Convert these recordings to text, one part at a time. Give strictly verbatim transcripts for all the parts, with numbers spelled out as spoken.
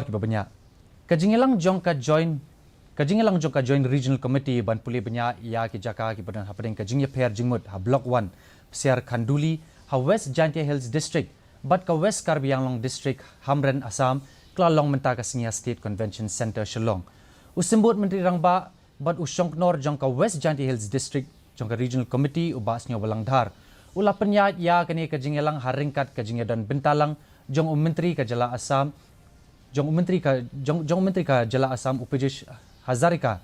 kiba bniah. Ka jingïalang jong ka Joint ka jingïalang jong ka Joint Regional Committee ban pule bniah ïa ki jaka kiba don hapdeng ka jingïapher jingmut ha Block one, Psiar Khanduli, ha West Jaintia Hills District bad ka West Karbi Anglong District, Hamren, Assam, ka la long mynta ka sngi ha State Convention Centre, Shillong. U Symbud Myntri Rangbah bad u Shongknor jong ka West Jaintia Hills District jong ka Regional Committee, u Bah Sniawbhalang Dhar, u la pynïaid ïa kane ka jingïalang ha ryngkat ka jingïadon bynta lang jong u Myntri ka jylla Assam jong u Myntri ka jong, jong u Myntri ka jylla Assam, u Piyush Hazarika.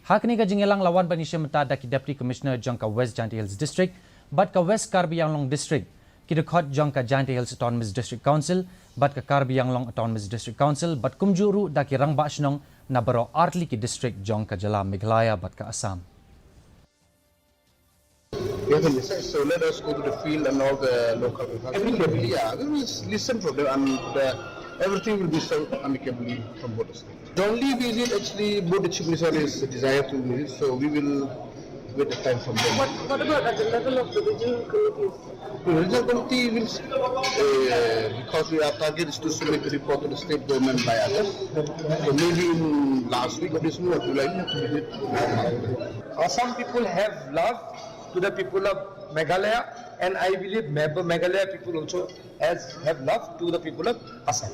Ha kane ka jingïalang la wan ban ïashim bynta da ki Deputy Commissioner jong ka West Jaintia Hills District bad ka West Karbi Anglong District, ki dkhot jong ka Jaintia Hills Autonomous District Council bad ka Karbi Anglong Autonomous District Council, bad kumjuh ruh da ki rangbah shnong na baroh artylli ki district jong ka jylla Meghalaya bad ka Assam. We have a list, so let us go to the field and all the local. Amicably, yeah, we will listen from them and uh, everything will be solved amicably from both the sides. The only visit actually both the chief minister is desire to visit, so we will wait the time from them. What, what about at the level of the regional committees? The regional committee will, uh, because we are target is to submit the report to the state government by August. So maybe in last week of this month, we will have to visit. Assam people have love to the people of Meghalaya, and I believe Meghalaya people also has have love to the people of Assam.